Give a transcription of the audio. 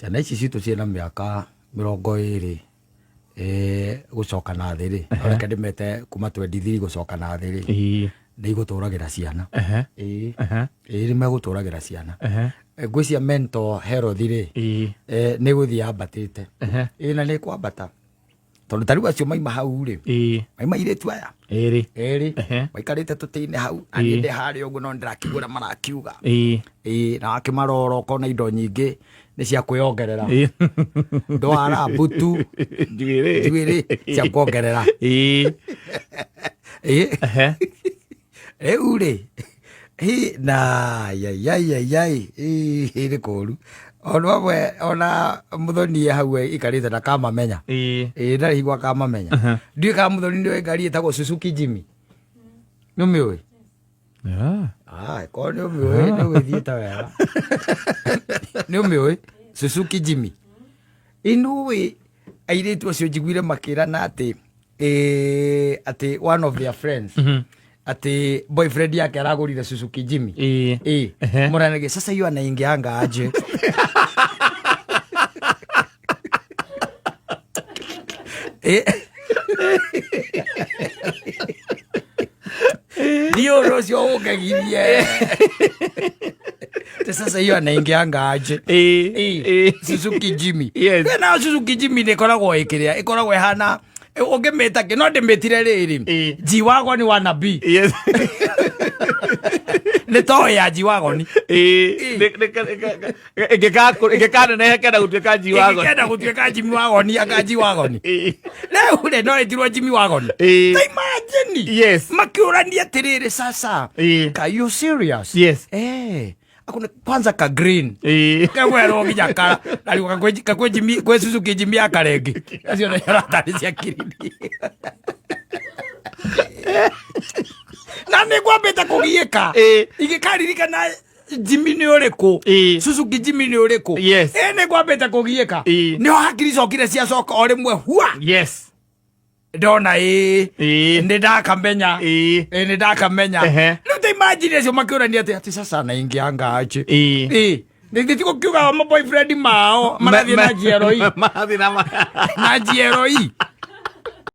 Ciana ici citũ ciĩna mĩaka 20 gũcoka na thĩ rĩ, reke ndĩmete kuma 23 gũcoka na thĩ rĩ, nĩ igũtũragĩra ciana. Ĩĩ. Ĩĩ, nĩ megũtũragĩra ciana. Ngwĩciria mental health rĩ, nĩ gũthiĩ yambatĩte. Ĩĩ, na nĩ ĩkwambata tondũ ta rĩu acio maima hau rĩ, maima airĩtu aya Ĩrĩ. Erĩ maikarĩte tũtĩ-inĩ hau na niĩ ndĩ harĩa ũguo no ndĩrakĩigua ũrĩa marakiuga. Ĩĩ, na wakĩmarora ũkona indo nyingĩ nĩ cia kwĩongerera, ndwara, mbutu, njuĩrĩ, njuĩrĩ cia kuongerera. Ĩĩ. Rĩu rĩ, hi na yai nĩ kũru ona amwe ona mũthoni e hau ikarĩte na kamamenya. Ĩĩ, ndarĩ hingo akamamenya. Ndiũĩ kana mũthoni nĩ oĩ ngari ĩtagwo Suzuki Jimny. Nĩ ũmĩũĩ? Ah, korwo nĩ ũmĩũĩ nĩ ũgĩthiĩte wega. Nĩ ũmĩũĩ Suzuki Jimny? Inũĩ airĩtu acio njiguire makĩrana atĩ atĩ one of their friends, atĩ boyfriend yake aragũrire Suzuki Jimny. Mũranage sasa hiyo anaingianga aje? Niĩ ũndũ ũcio ũngegirie. Te sasa hiyo anaingianga aje? Suzuki Jimny. Nayo Suzuki Jimny nĩ ĩkoragwo ĩkĩrĩa ĩkoragwo ĩhana ũngĩmĩta kĩ no ndĩmĩtire rĩrĩ G-Wagon wana B. Nĩ toĩ ya G-Wagon. Ĩngĩkanenehe kenda gũtuĩka G-Wagon. Ĩngĩkenda gũtuĩka Jimmy Wagon anga G-Wagon. Rĩu rĩ, no ĩtirwo Jimmy Wagon. Ta imagine. Makĩũrania atĩrĩrĩ, sasa ka you serious? Akuna kwanza ka green kegwerwo nginya kara na rĩu kakwĩ Jimmy, kwĩ Suzuki Jimmy ya karengi acio nĩ ratarĩ cia kirini na nĩ ngwambĩte kũgiĩka ingĩkaririkana Jimmy nĩ ũrĩkũ, Suzuki Jimmy nĩ ũrĩkũ. Nĩ ngwambĩte kũgiĩka. Nĩho hakiri cokire ciacoka o rĩmwe hua. Ndona ĩĩ nĩ ndakamenya. Nĩ ndakamenya. Rĩu ta imagine acio makĩũrania atĩ sasa naingianga aje? Nĩ ti gũkiuga ma boyfriend mao marathiĩ na GLE. Marathiĩ na Na GLE.